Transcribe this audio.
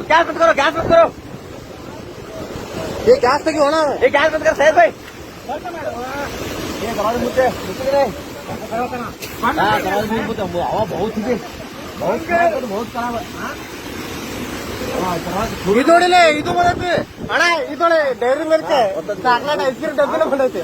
Gas बंद करो, gas बंद करो। ये गैस तक होना। ये गैस बंद कर सैयद भाई। ये दरवाजे मुझे हाँ दरवाजे मुझे हवा बहुत थी, बहुत खराब, बहुत खराब। ಇದೋಡಿಲೆ ಇದು ಬಂದೈತಿ ಅಣ್ಣ, ಇದೋಡಿ dairy milk chocolate ice cream ಡಬ್ಬಿನ ಬಂದೈತಿ.